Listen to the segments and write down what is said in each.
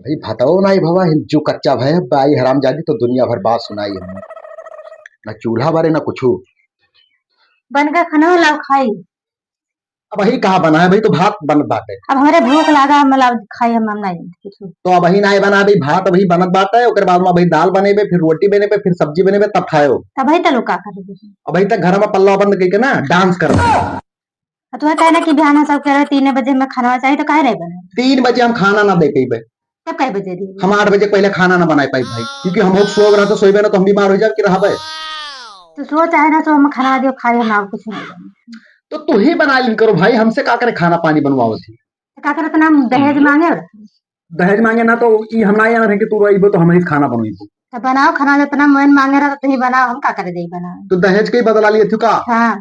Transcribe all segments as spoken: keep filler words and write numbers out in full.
भाई, भातवा नाई भवा, हिन जो कच्चा भय है, बाई हरामजादी तो दुनिया भर बात सुनाई हमें। ना चूल्हा बारे, ना कुछू। बन गया खाना, लाओ खाई। अबहीं कहाँ बना है भाई, तो भात बनत बाटे। अब हमरे भूख लागा, हम लाओ खाई, हम, हम नाई कुछू। तो अबहीं नाई बना भाई, भात अबहीं बनत बाटे, ओकर बाद में अबहीं दाल बनेबे, फिर रोटी बनेबे, फिर सब्जी बनेबे, तब खायो। तब भाई तलो का करे? अबहीं तक घर में पल्ला बंद करके ना dance कर। आ, तुहे कहे ना कि बिहान सब कहे तीन बजे में खाना चाहिए, तो काहे नहीं बने? तीन बजे हम खाना ना दे पइबे। तब कै बजे दी? हम आठ बजे पहले खाना ना बनाए पाई भाई, क्योंकि हम लोग सो रहा तो सोइबे ना तो हम बीमार हो जाए कि रहबे। तो सो चाहे ना सो, हम खाना दियो खाए, हम और कुछ नहीं बने। तो तू ही बना लिन करो भाई, हमसे का करे खाना पानी बनवाओ थी। तो का करे इतना दहेज मांगे? दहेज मांगे ना तो ई हम ना जाना थे कि तू रहिबो तो हम ही खाना बनवाइबो। तो बनाओ खाना, जितना मन मांगे रहा तो तुही बनाओ, हम का करे दे बनाओ। तो दहेज के ही बदला लिए थी का? हाँ।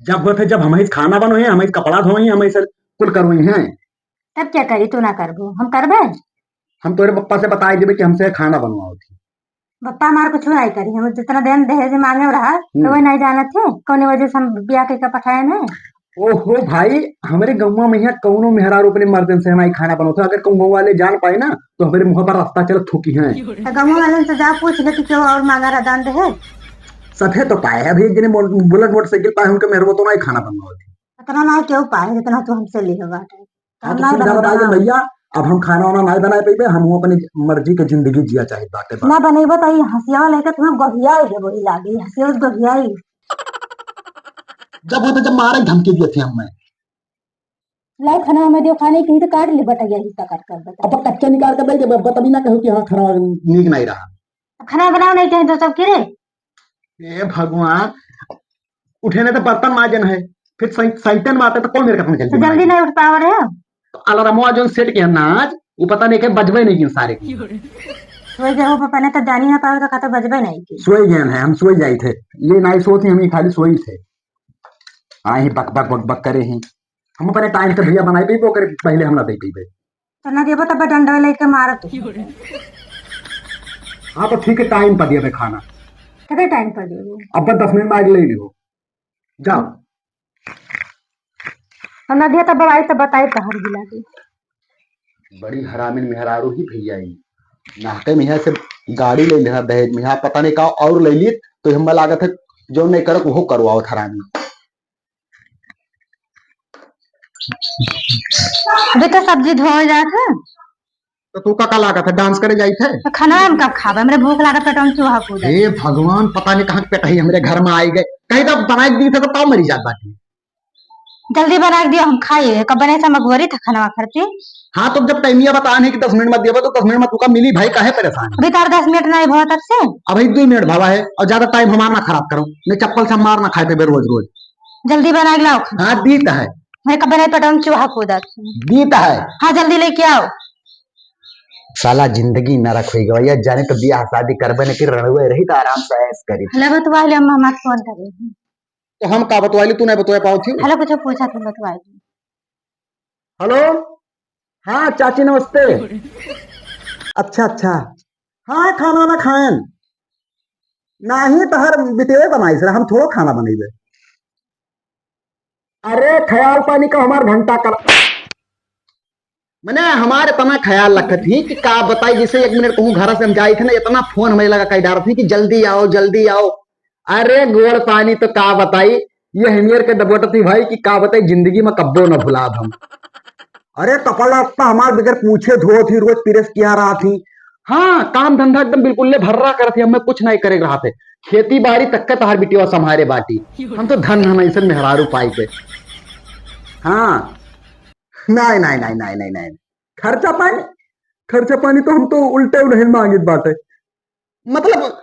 जब होत है, जब हमही खाना बनोही, हमही कपड़ा धोही, हमही से कुल करोही हैं। तब क्या करी, तू ना करबो, हम करबे? हम तोरे पप्पा से बताई देबे कि हमसे खाना बनवाओ थी। पप्पा हमार कुछ नहीं करी, हम जितना दिन दहेज मांगे रहा, हम्म। तो वही नहीं जानत थे, कौन वजह से हम ब्याह के पठाए ना। ओहो भाई, हमरे गौवा में यहाँ कौनो मेहरारू अपने मर्दन से नहीं खाना बनोत है। अगर कहूँ गौवा वाले जान पाए ना, तो हमरे मुँह पर रास्ता चल थूकी हैं। तो गौवा वाले से जा पूछ ले कि क्यों और मांगा रहा दान दहेज। सभे तो पाए है अभी, एक दिन बोल-, बुलेट मोटरसाइकिल पाए, उनके मेहरबो तो नहीं खाना बनवाओ थी। इतना ना क्यों पाए, जितना तू हमसे ले बाटे। तो हाँ, हम तो ना फिर बना ज्यादा बात है बना। भैया, अब हम खाना वाना नहीं बनाए पइबे, हम अपनी मर्जी के जिंदगी जिया चाहे बाटे बा। ना बनेबो तो ई हंसिया लेके तुम्हें गोहिया ही देबो, ई लागी, हंसिया गोहिया ही। जब होता जब मारे धमकी दिए थे हमें। लाओ खाना हमें दियो, खाने की तो काट ली बटैया, हिस्सा काट कर बता। अब कच्चा निकाल कर दे, जब अब तभी ना कहो कि हाँ, खाना नीक नहीं रहा। अब खाना बनाओ नहीं कहें तो सब किरे। ए भगवान, उठे नहीं तो बर्तन माजन है, फिर सै-, सैतन बात है तो कौन मेरे कपड़े तो जल्दी जल्दी मारे? नहीं उठ पावा रहे हो। तो अलार्मवा जोन सेट किया ना आज, वो पता नहीं के बजबे नहीं किन सारे की। सोई गए हो पापा ने तो जानी ना पावे तो कहते बजबे नहीं की। सोई गए हैं, हम सोई जाई थे, ये नहीं सोती, हम ये खाली सोई थे। आए ही बक बक बक बक करे ही। हम अपने टाइम से भैया बनाई पीबो करे, पहले हम ना दे पीबे। तो ना देबो तब डंडा लेके मारत। हाँ तो ठीक है, टाइम पर दिया खाना। कते टाइम पर देबो? अब बस दस मिनट में आके ले लियो, जाओ। हम ना दिया तब आई तब बताई तहर गिला के। बड़ी हरामिन मेहरारू ही भैया ही। नाहके में यहाँ से गाड़ी ले लेना दहेज में, यहाँ पता नहीं का और ले ली, तो हमें लागत है जो नहीं करक वो करवाओ हरामी। अबे तो सब्जी धोए जात है। तो तू का, का लागत है, डांस करे जाई थे? तो खाना हम कब खाबे? हमरे भूख लागत है, तो हम चूहा कूदत। हे भगवान, पता नहीं कहाँ के पेटही हमरे घर में आई गए। कहीं तो बनाए दी थे तो पाव मरी जात बाटी। जल्दी बना के दियो, हम खाए। कब बने से हम अगोरी था खाना खरती। हाँ, तो जब टाइमिया बता नहीं कि दस मिनट मत दियो, तो दस मिनट मत तुका मिली भाई, काहे परेशान है? अभी तार दस मिनट नहीं भवा तब से। अभी दो मिनट भवा है, और ज्यादा टाइम हमारा ना खराब करो, नहीं चप्पल से मार ना खाए पे रोज रोज। जल्दी बना के लाओ खाना। हाँ, दीत है। मेरे कब बने पेट में चूहा कूदत। दीत है। हाँ, जल्दी लेके आओ। साला जिंदगी नरक हो गवा, या जाने तो बियाह शादी करबे न कि रणुए रही तो आराम से ऐश करी। हेलो, बतवा ले, अम्मा हमार फोन करे। तो हम का बतवाई ली, तू नहीं बतवा पाओ थी? हेलो, कुछ पूछा था, बतवा ली। हेलो, हाँ चाची नमस्ते। अच्छा, अच्छा। हाँ, खाना ना खाएन। नाही, तहर बिटेवे बनाई सर, हम थोड़ो खाना बनेबे। अरे, ख्याल पानी का हमार घंटा कर। मने हमार इतना ख्याल रखत ही कि का बताई, जैसे एक मिनट कहूँ घर से हम जाई थे ना, इतना फोन हमें लगा कई डारत ही कि जल्दी आओ, जल्दी आओ। अरे गोड़ पानी तो का बताई, ये हमियर के डबोटत ही भाई कि का बताई, जिंदगी में कब्बो न भुलाब हम। अरे कपड़ा लत्ता हमार बगैर पूछे धोत ही, रोज प्रेस किया रहा थी। हाँ, काम धंधा एकदम बिल्कुल ले भर्रा करत ही, हमें कुछ नहीं करे रहा थे। खेती बाड़ी तक के तहार बिटिया संभारे बाटी। हम तो धन धन ऐसे मेहरारू पाई के। हाँ। नहीं, नहीं, नहीं, नहीं, नहीं, नहीं। खर्चा पानी, खर्चा पानी तो हम तो उल्टे उल्हेन मांगित बाटे। मतलब,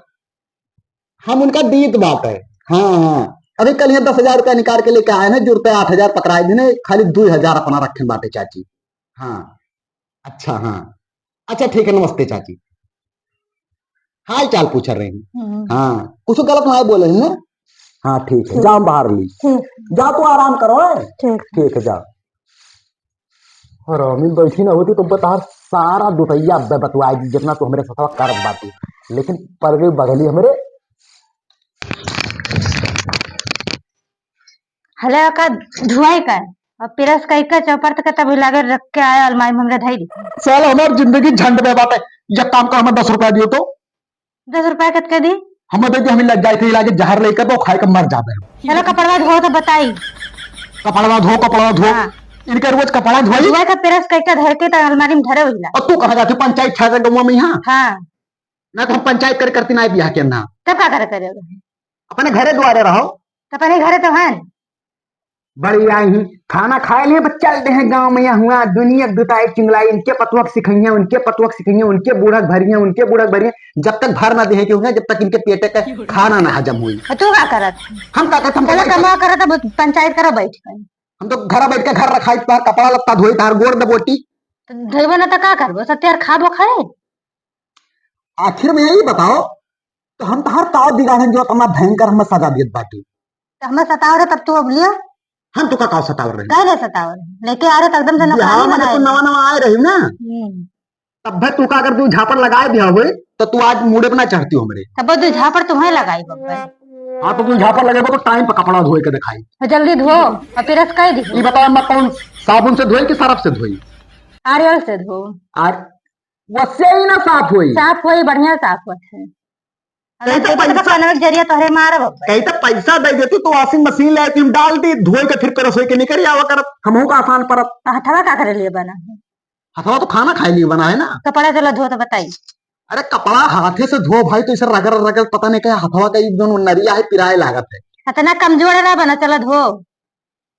हम उनका दीत बाटे। हाँ, हाँ। अभी कल यहाँ दस हजार रुपया निकाल के लेके आए हैं, जुड़ते आठ हजार पकड़ाए दिन, खाली दो हजार अपना रखे बाटे चाची। हाँ। अच्छा, हाँ। अच्छा, ठीक है, नमस्ते चाची। हाल चाल पूछ रहे हैं। हम्म। हाँ, कुछ गलत ना बोले हैं ना? हाँ, ठीक है, ठीक। जाओ बाहर ली। ठीक। जाओ तो आराम करो, है? ठीक। ठीक है, जाओ। हरामी बैठी ना होती तो बता सारा दुतैया अब्बे बतवाई दी, जितना तू हमरे साथ करत बाटी। लेकिन पर गई बगली हमरे। हेलो, का धुआई का? अब press कइके चौपट के तब लागे रख के आया अलमारी में हमरे धई दी। साला हमार जिंदगी झंड में बाटे। एक काम कर, हमें दस रुपया दियो तो। दस रुपया कत के दी? हमें दे दियो, हमें लग जाए थे, लागे जहर लेके तो खाए के मर जाबे हम। चलो कपड़वा धो तो बताई। कपड़वा धो, कपड़वा धो। हाँ। इनके रोज कपड़ा धोई। धोए के press कइके धर के तो अलमारी में धरे हुई ला। और तू कहाँ जाती पंचायत छा के गौवा में यहाँ? हाँ। ना तो हम पंचायत करे करती ना बियाह के ना। तब का करे करे? अपने घरे दुआरे रहो। तो अपने घरे तो है। बड़ी आई ही, खाना खाए लिए, बस चल दे हैं गाँव में, यहाँ हुआ दुनिया दुताई चिंगलाई, इनके पतुआ के सिखइया, उनके पतुआ के सिखइया, उनके बूढ़ा के भरिया, उनके बूढ़ा के भरिया, जब तक भर ना दे हैं कि हुआ, जब तक इनके पेटे का खाना ना हजम हुई। और तू का करत? हम का करत, हम चलो तो कमा करत, अब पंचायत करो बैठ कर। हम तो घर बैठ के घर रखाई, तार कपड़ा लत्ता धोई, तार गोड़ दबोटी। तो धोइबो ना तो का करबो? सब तैयार खाबो खाए। आखिर में यही बताओ, तो हम तहार का बिगाड़न जो इतना भयंकर हमें सजा देत बाटी? तो हमें सताव रहे तब तू अब लियो। हम तो का, का सताव रहे? काहे ले सताव रहे? लेके आ रहे तो एकदम से बिहार नौकरानी में बनाए तो रहे। नवा नवा आए रही ना। हम्म। तब भाई तू का अगर तू झापड़ लगाए दिया हुए, तो तू आज मूड़े पे ना चढ़ती हो हमरे। तब वो तू झापड़ तुम्हें लगाई बब्बे। हाँ, तो तू झापड़ लगे तो टाइम पे कपड़ा धोए के दिखाई। तो जल्दी धो, और press कह दी। ये बताओ, मैं कौन साबुन से धोई कि सरफ से धोई? Ariel से धो। आर-, वसे ही ना साफ होई। साफ होई, बढ़िया साफ होत है। कहीं तो अगर पैसा, कनवे के जरिया तोहरे मारब अब। कहीं तो पैसा दे देती तो washing machine ले आती, हम डाल दी, धोए के फिर करस होई के निकल आवा करत, हमहू का आसान परत। तो हथवा का करे लिए बना है? हथवा तो खाना खाए लिए बना है ना। कपड़ा चला धो तो बताई। अरे कपड़ा हाथे से धो भाई, तो इसे रगड़ रगड़ पता नहीं क्या हथवा का एक दोनों नरिया है, पिराए लागत है। इतना कमजोर ना बना, चला धो।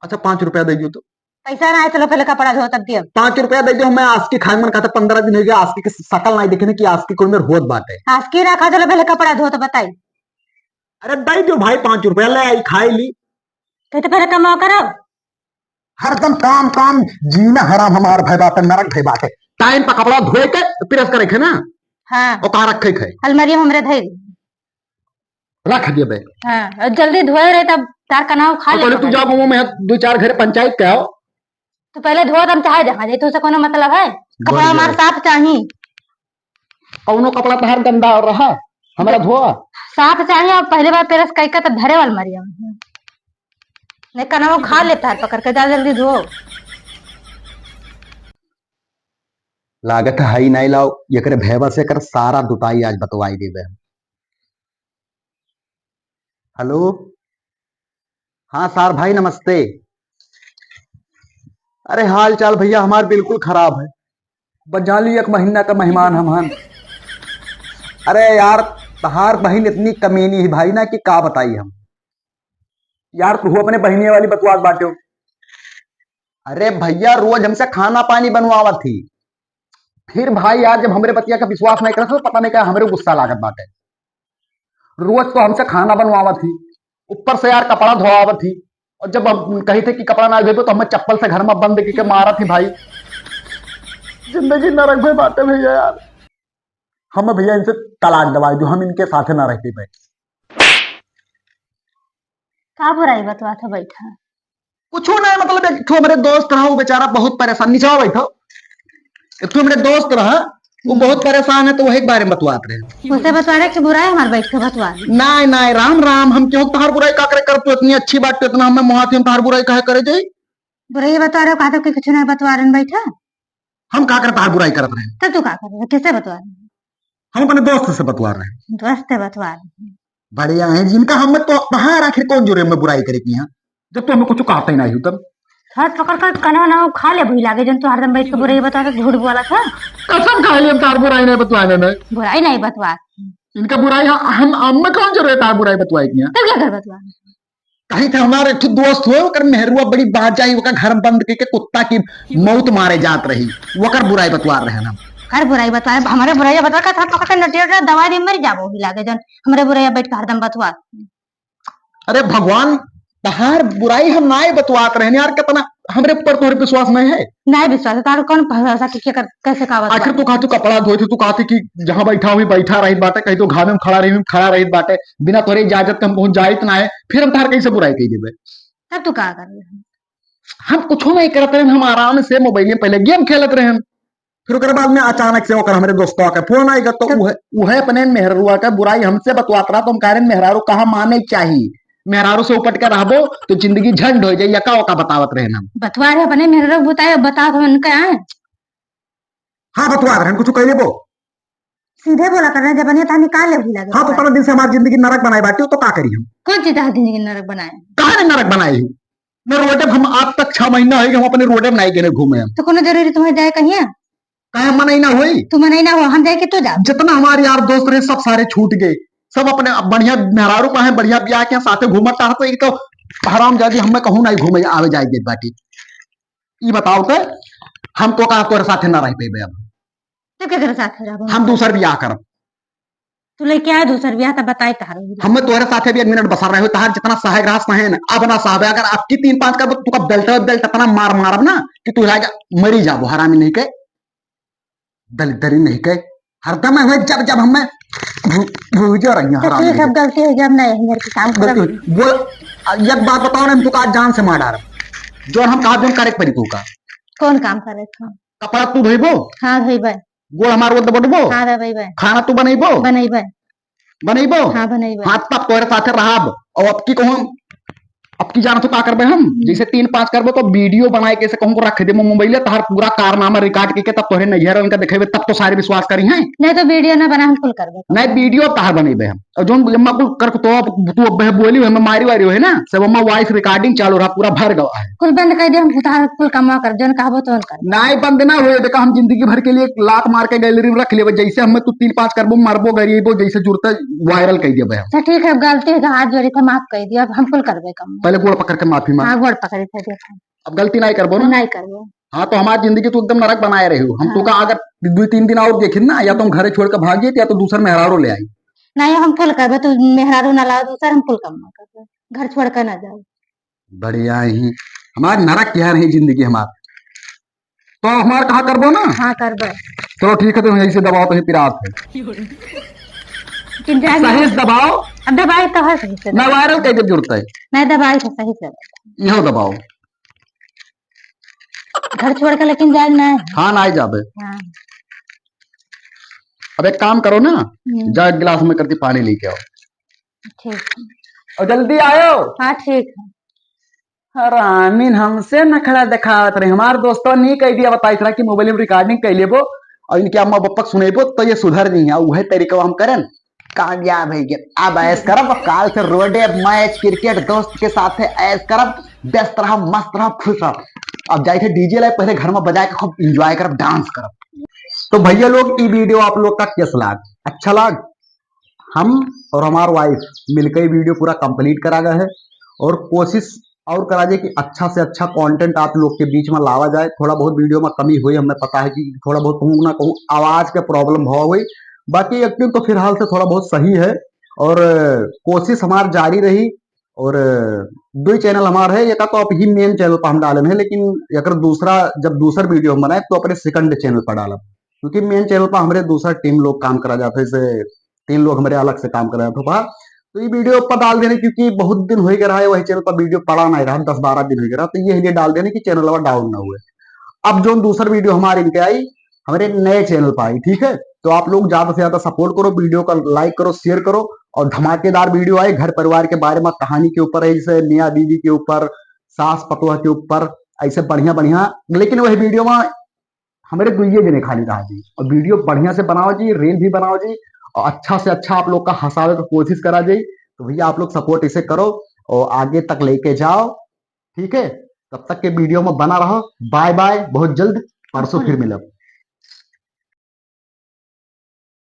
अच्छा, पाँच रुपया दे दियो तो। पैसा ना है, चलो पहले कपड़ा धो तब दियो। पाँच रुपया दे दियो, मैं आस्की खाए मन कहता, पन्द्रह दिन हो गया, आस्की के शकल नहीं देखे कि आस्की कौन मेर होत बाटे। आस्की ना खा, चलो पहले कपड़ा धो तो बताई। अरे दे दियो भाई, पाँच रुपया ले आई, खाए ली। कहीं तो पहले कमाओ करो। हरदम काम काम, जीना हराम हमार भय बाटे, नरक भय बाटे। टाइम पर कपड़ा धोए के press करे खे ना। हाँ। और कहाँ रखे खे? अलमारी में हमरे धई। रख देबे। हाँ, और जल्दी धोए रहे तब तार कनाव खा और ले पहले तू पकड़। जाओ गाँव में दो चार घर पंचायत के आओ। तू पहले धो, तब चाहे जहाँ जाए, तुझसे कोनो मतलब है? कपड़ा हमार साफ चाही। कौनो कपड़ा तहार गंदा और रहा, हमरा धो। साफ चाही और पहले बार press कइके तब धरे वाल मरिया। नहीं कनाव खा ले तार पकड़ के, जा जल्दी धो। लागत है, हई नाई लाओ, एकरे भैया से कर सारा दुताई आज बतवाई देबे हम। हेलो, हाँ सार भाई नमस्ते। अरे हाल चाल भैया हमार बिल्कुल खराब है। बस जान ली एक महीना का मेहमान हम हन। अरे यार, तहार बहिन इतनी कमीनी है भाई ना कि का बताई हम। यार, तू अपने बहिनिया वाली बतवात बाटे हो। अरे भैया, रोज हमसे खाना पानी बनवावत थी। फिर भाई यार, जब हमरे बतिया का विश्वास नहीं करत हो, पता नहीं का हमरे गुस्सा लागत बाटे। रोज तो हमसे खाना बनवावत थी, ऊपर से यार कपड़ा धोआवत थी, और जब हम कही थे कि कपड़ा ना धोबे तो हमें चप्पल से घर में बंद करके मारत थी भाई। जिंदगी नरक में बाटे भैया यार। हम भैया इनसे तलाक दवाई दो, हम इनके साथे ना रहते भाई। का बुराई बतवात है बैठा? कुछो ना, मतलब एक ठो हमरे दोस्त रहा, वो बेचारा बहुत परेशान, नीचे बैठो। एक ठो हमरे दोस्त रहा, वो बहुत परेशान है, तो वही के बारे में बतवात रहे। उसे बतवा रहे कि बुराई हमार बैठ के बतवा दी। नाय, नाय, राम, राम, हम क्यों तहार बुराई का करे कर, तू इतनी अच्छी बात, तो इतना हमें मुहाती, हम तहार बुराई काहे करे जाई? बुराई बतवा रहे हो, कहा था कि कुछ नहीं बतवा रहे हैं, बैठा। हम का कर तहार बुराई करत रहे? तब तू का कर रहे? किससे बतवा रहे? हम अपने दोस्त से बतवा रहे हैं। दोस्त से बतवा रहे हैं। बढ़िया है, जिनका हम तो तहार आखिर कौन जुर्म में बुराई करे की यहाँ, जब तो हमें कुछ कहते ही नहीं हो तब। हाथ पकड़ कर कना ना खा ले भुई लागे, जन तू हरदम बैठ के बुराई बता, झूठ बोला था। कसम खा ली, हम तार बुराई नहीं बतवाए ना। बुराई नहीं बतवा। इनका बुराई हम, हम, हम में कौन जरूरत है तार बुराई बतवाए की यहाँ? तब क्या कर बतवा? कहीं थे हमारे एक ठो दोस्त हुए, ओकर मेहरुआ बड़ी बाजा ही, ओकर घर में बंद करके कुत्ता की मौत मारे जात रही, ओकर बुराई बतवा रहे हैं हम। हर बुराई बतवाए, हमरे बुराई बता का था, पकड़ के नटिया का दवाई दे मर जाबो ही लागे जन, हमरे बुराई बैठ के हरदम बतवा। अरे भगवान, तहार बुराई हम नाय बतवात रहने यार, कितना हमरे ऊपर तोहरे विश्वास नहीं है। नाय विश्वास है, तार कौन भरोसा कि क्या कर, कैसे का बतवा? आखिर तू कहा तू कपड़ा धोए थे, तू कहा थी कि जहाँ बैठा हुई बैठा रही बाटे, कहीं तो घामे में खड़ा रही, खड़ा रही बाटे, बिना तोहरे इजाजत के हम कहूँ जाइत ना है, फिर हम तार कैसे बुराई कही देबे? तब तू का कर रहे? हम कुछो नहीं करत रहन, हम आराम से मोबाइल में पहले गेम खेलत रहन, फिर ओकरे बाद में अचानक से ओकर हमरे दोस्तवा के फोन आइगा, तो तब उहे, उहे अपने मेहरुआ के बुराई हमसे बतवात रहा, तो हम कह रहे मेहरारू कहा माने चाही, मेहरारू से उपट के रहबो तो जिंदगी झंड हो जाई, यका ओका बतावत रहे ना। बतवा रहे अपने मेहरारू बताए, बताओ तो उनका है। हाँ, बतवा रहे, कुछ कह लेबो। सीधे बोला कर रहे, जब बनिया तहाँ निकाल ले भी लगे। हाँ, तो इतना दिन से हमारी जिंदगी नरक बनाए बाटी, तो का करी हम? कौन चीज तहार जिंदगी नरक बनाए? काहे ने नरक बनाए ही? न रोडे हम आज तक छह महीना हो गए, हम अपने रोडे में नहीं गए घूमे हम। तो कोनो जरूरी तुम्हें जाए कहीं? काहे मनई ना होई? तू मनई ना हो, हम जाए के तू जा। जितना हमारे यार दोस्त रहे, सब सारे छूट गए। सब अपने अब बढ़िया मेहरारू पाए, बढ़िया ब्याह के साथे घूमत टहरत, एक तो हरामजादी हमें कहूँ नहीं घूमे आवे जाए देत बाटी। ई बताओ तो हम तो का तोरे साथे ना रह पेबे अब। तू केकरे साथे रहबो? हम दूसर ब्याह करब। तू लेके आए दूसर ब्याह, तब बताए तहार। हमें तोरे साथे भी एक मिनट बसर रहे हो, तहार जितना सहे ग्रास सहे ना, अब ना सहबे। अगर आपकी तीन पाँच करब, तू का बेल्ट, बेल्ट इतना मार मारब ना कि तू लागे मरी जाबो, हरामी नहीं के, दलिद्री नहीं के। हरदम हमें जब, जब हमें भू-, भूजो रही है, तो हरामी ठीक है, नहीं अब के। गलती हो गई, अब नहीं मेरे के काम करब। गलती हो गई। बोल, एक बात बताओ ना, हम तू का जान से मार डारब। जो हम कहा, जो करे के पड़ी तू का। कौन काम करे थे? कपड़ा तू धोइबो? हाँ, धोइबे। गोड़ हमार वो दबटबो? हाँ, दबइबे। खाना तू बनइबो? बनइबे। बनइबो? हाँ, बनइबे। हाँ, तब तोहरे साथे रहब। और अब की कहूँ, अब की जाना तो का करबे हम? हम्म। जैसे तीन पाँच करबो तो वीडियो बनाए के से कहूँ को रख देबो मोबाइल, तहार पूरा कारनामा रिकॉर्ड के, के तब तोहरे नैहर उनका देखेबे, तब तो सारे विश्वास करी हैं। नहीं तो वीडियो ना बना, हम कुल करबे। नहीं, वीडियो तहार बनइबे हम। और जोन जम्मा कुल कर तो अब तू अब बोली, हमें मारी वारी हो है ना, सब हमें वॉइस रिकॉर्डिंग चालू रहा, पूरा भर गवा है। कुल बंद कर दे, हम उधार कुल कमा कर, जोन कहबो तो कर। नाई बंद ना होए, देखा हम जिंदगी भर के लिए एक लात मार के गैलरी में रख लेबे, जैसे हमें तू तीन पाँच करबो, मारबो, गरीबो, जैसे जुड़ता वायरल कर देबे हम। अच्छा ठीक है, अब गलती है, हाथ जोड़ी थे, माफ कर दिया, अब हम कुल करबे कम। पहले गोड़ पकड़ के माफी मांग। हाँ, गोड़ पकड़े थे, देखो। अब गलती नाई करबो ना? नाई करबो। हाँ, तो हमारी जिंदगी तू एकदम नरक बनाए रही हो। हम हाँ। तो का अगर दो तीन दिन और देखिन ना, या तो हम घरे छोड़ के भाग जाइत, या तो दूसर मेहरारू ले आई। नहीं, हम कुल करबे, तू मेहरारू ना लाओ दूसर, हम कुल काम ना करबे, घर छोड़ के ना जाओ। बढ़िया ही, हमार नरक यहाँ रही जिंदगी हमार। तो हमार कहा करबो ना? हाँ, करबे। चलो ठीक है, तो यहीं से दबाओ, तो ही पिरात है। लेकिन जाए सही से दबाओ। अब दबाई तो है सही से। ना वायरल कैसे जुड़ता है? नहीं, दबाई तो सही से। यहो दबाओ। घर छोड़ के लेकिन जाए ना। हाँ, ना ही जाबे। हाँ। अब एक काम करो ना, हम्म। जा एक गिलास में करती पानी लेके आओ। ठीक है। और जल्दी आयो। हाँ, ठीक है। हरामीन हमसे नखड़ा दिखावत रहे। हमार दोस्तों ने कह दिया, बताई थोड़ा कि मोबाइल में रिकॉर्डिंग कर लेबो और इनके अम्मा पप्पा के सुनेबो तो ये सुधर नहीं है। वही तरीका हम करन, कामयाब है ये। अब ऐश करब, काल से रोडे मैच क्रिकेट दोस्त के साथ है, ऐश करब, व्यस्त रहब, मस्त रहब, खुश रहब। अब जाए थे डीजे लाइव पहले घर में बजा के खूब एंजॉय करब, डांस करब। तो भैया लोग, ई वीडियो आप लोग का कैसा लाग? अच्छा लाग? हम और हमार वाइफ मिलकर ये वीडियो पूरा कंप्लीट करा गया है और कोशिश और करा जाए कि अच्छा से अच्छा कंटेंट आप लोग के बीच में लावा जाए। थोड़ा बहुत वीडियो में कमी हुई, हमें पता है कि थोड़ा बहुत कहूँ ना कहूँ आवाज के प्रॉब्लम हुआ हुई, बाकी एक्टिंग तो फिलहाल से थोड़ा बहुत सही है और कोशिश हमार जारी रही। और दो ही चैनल हमार है, एक तो आप ही मेन चैनल पर हम डाले हैं, लेकिन अगर दूसरा, जब दूसरा वीडियो हम बनाए तो अपने सेकंड चैनल पर डालब, क्योंकि मेन चैनल पर हमारे दूसरा टीम लोग काम करा जाता है, जैसे तीन लोग हमारे अलग से काम करा जाता है। तो ये वीडियो ऊपर डाल देने, क्योंकि बहुत दिन हो ही रहा है वही चैनल पर वीडियो पड़ा नहीं रहा, दस बारह दिन हो रहा, तो ये लिए डाल देने कि चैनल डाउन ना हुए। अब जो दूसरा वीडियो हमारे इनके आई, हमारे नए चैनल पर आई, ठीक है, तो आप लोग ज्यादा से ज्यादा सपोर्ट करो, वीडियो का लाइक करो, शेयर करो और धमाकेदार वीडियो आए घर परिवार के बारे में, कहानी के ऊपर है, जैसे मियाँ बीवी के ऊपर, सास पतोह के ऊपर, ऐसे बढ़िया बढ़िया। लेकिन वही वीडियो में हमारे दुइये जने खाली रहा जी, और वीडियो बढ़िया से बनाओ जी, रील भी बनाओ जी, और अच्छा से अच्छा आप लोग का हंसावे का कोशिश करा जाई। तो भैया आप लोग सपोर्ट इसे करो और आगे तक लेके जाओ, ठीक है। तब तक के वीडियो में बना रहो। बाय बाय, बहुत जल्द परसों फिर मिलब।